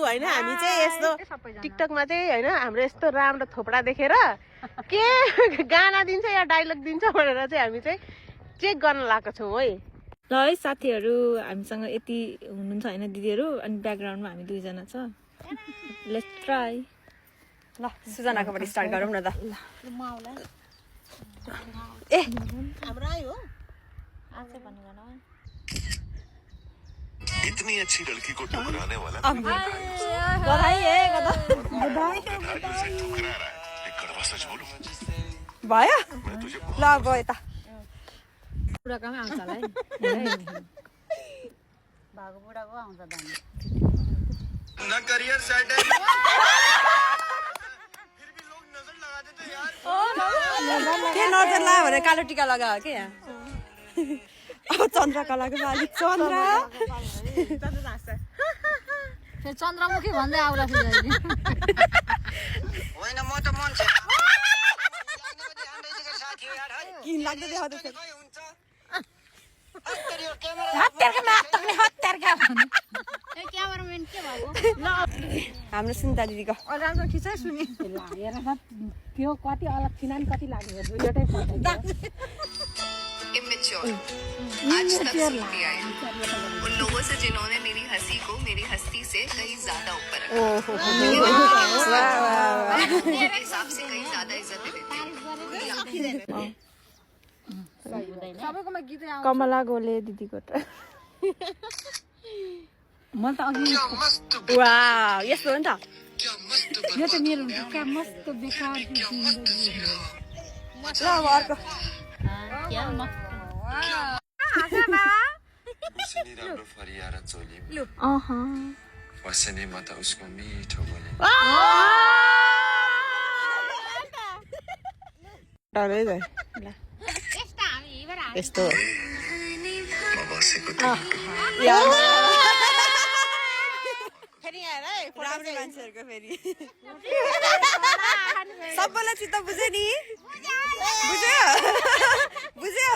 हैन हामी चाहिँ यस्तो टिकटकमा चाहिँ हैन हाम्रो यस्तो राम्रो थोपडा देखेर के गाना दिन्छ या डायलग दिन्छ भनेर चाहिँ हामी चाहिँ चेक गर्न लागेको छौँ है। ल है साथीहरू हामीसँग यति हुनुहुन्छ हैन दिदीहरू अनि ब्याकग्राउन्डमा हामी दुईजना छ। Let's try. ल सुजनाकोबाट स्टार्ट गरौँ न त। ए हाम्रो आयो हो आछे भन्नु गर्न इतनी अच्छी लड़की को ठुकराने वाला बधाई है गदा बधाई से ठुकरा रहा है। एक कड़वा सच बोलूं भयो मैं तुझे ल गयो त बुढाकोमा आउँछ होला है। भागो बुढाको आउँछ दामी ना करियर सेट है फिर भी लोग नजर लगा देते यार। के नजर लाग्यो भने कालो टिका लगायो के यहाँ अब चन्द्रकलाको मालिक चन्द्र फेरि चन्द्रमुखी भन्दै आउला फेरि होइन म त मान्छे किन लाग्दै देखाउँदै क्यामेराम्यान के भएको हाम्रो सुन्ता दिदीको राम्रो खिचाइ सुनि हेर त्यो कति अलग थिएन नि कति लाग्यो दुईवटै Immature. आज तक सुनती आई उन लोगों से जिन्होंने मेरी हंसी को मेरी हस्ती से कहीं ज्यादा ऊपर रखा। मेरे हिसाब से कहीं ज्यादा इज्जत देते हैं। सबैकोमा गीतै आउँछ। कमला गोले दिदीको त मैले त अघि वाउ यस्तो हो नि त यो त मेरो क्या मस्त बेकार ल अब अर्को क्या मस्त वसनी राम्रो फरियारा चोली वसनी माता उसको मिठो बोली यस्तो म बसेको फेरि आएर है राम्रो मान्छेहरूको फेरि सबैलाई चित्त बुझ्यो नि बुझ्यो बुझ्यो